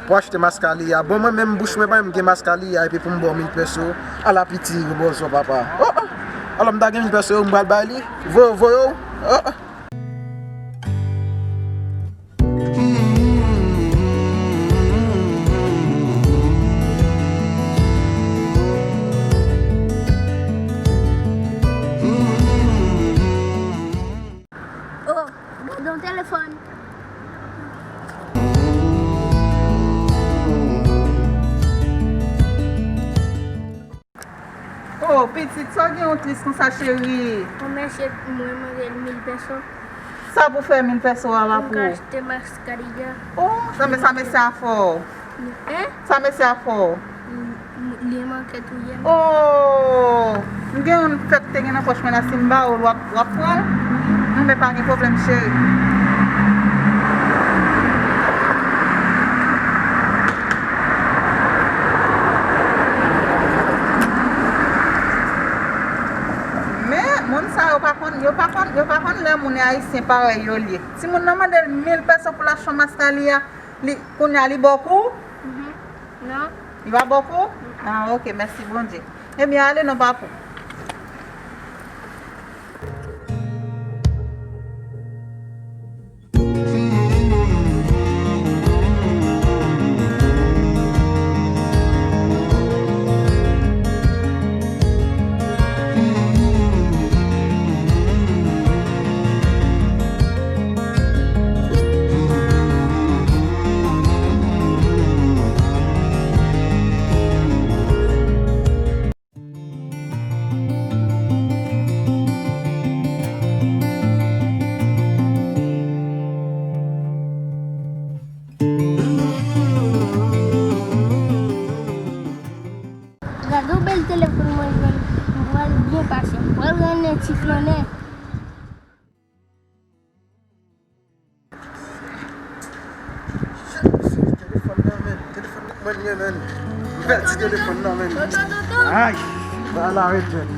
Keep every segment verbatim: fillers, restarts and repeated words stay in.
Pou achte mascara. Bon, mwen menm bouch mwen pa menm gen mascara, epi pou m ba w mil peso. Ala piti, gwo bòzò papa. Oh, oh. Alò m ta gen mil peso, m pral bay li. Voye, voye w. Oh, oh. Oh, gade yon telefòn. Oh, pitit, sa w gen w tris konsa, cheri? Yon mesye mwen mande l mil peso. Sa pou fè mil peso a la pou ou? Pou m ka achte mascara. Oh, sa, men sa mesye a fò. Hein? Sa mesye a fè w? Li manke touye m. Oh! M gen youn fèk te gen nan pòch mwen la, si m ba w l, w ap, w ap pran l? Non, men pa gen pwoblèm, cheri. Men, moun sa yo pa konn, yo pa konn, yo pa konn lè moun e ayisyen parèy yo l ye. Timoun nan mande l mil peso pou l achte yon mascara. Li, kounye a li ba w kou? Mhm. Non. Li pa ba w kou? Mm. Ah, ok, mèsi Bondye. Ebyen, ale non, pa kou. Gade yon bèl telefòn mwen jwenn, m pral byen pase, m pral renmen ti flannen. Telefòn nan, men. Telefòn nan, mwen, men, men. M pèdi telefòn nan, men. Tonton, tonton. Ay, ba la ret, men.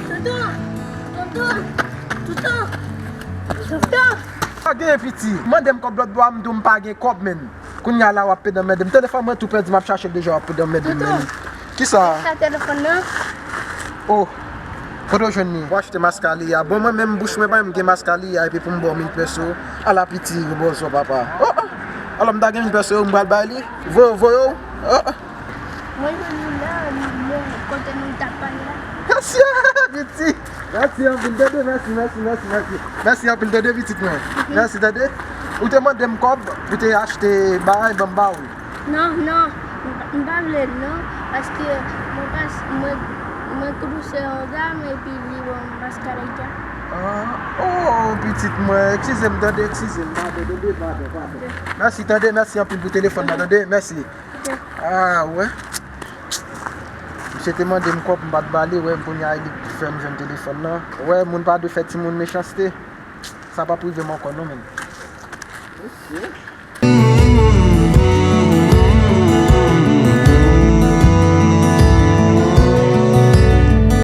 Tonton, tonton, tonton, tonton. Pa gen piti. Mande m kòb lòt bò a, m di w m pa gen kòb, men. Kounye a la w ap pede anmède m. Telefòn mwen tou pèdi, m ap chache l deja, w ap pede anmède m, men. Tonton. Kisa? Sa telefòn nan? Oh, kote w jwenn li? Pou achte mascara. Bon, mwen menm bouch mwen pa menm gen mascara, epi pou m ba w mil peso. Ala piti, gwo bòzò papa. Oh, oh. Alò m ta gen mil peso, m pral bay li. Voye, voye w. Oh, oh. Mwen jwenn li la, li, li, kote nou t ap pale la. Mèsi, piti. Mèsi anpil, tande, mèsi, mèsi, mèsi, mèsi. Mèsi anpil, tande, pitit mwen. Mhm. Mèsi, tande. Ou te mande m kòb pou te achte bagay, ban m ba ou l. Non, non, m pa, m pa vle l non, paske mwen pas, mwen, mwen koubouse yon dam epi li ban m mascara. Ah, oh, pitit mwen, eskize m, tande, eskize m, padon, tande, padon, padon. Mèsi, tande, mèsi anpil pou telefòn nan, tande, mèsi. Ok. Ah, wè. Misye te mande m kòb, m pa t ba li, wè, kounye a li fè m jwenn telefòn nan. Wè, moun pa dwe fè timoun mechanste. Sa p ap rive m ankò non, menm. Mesye.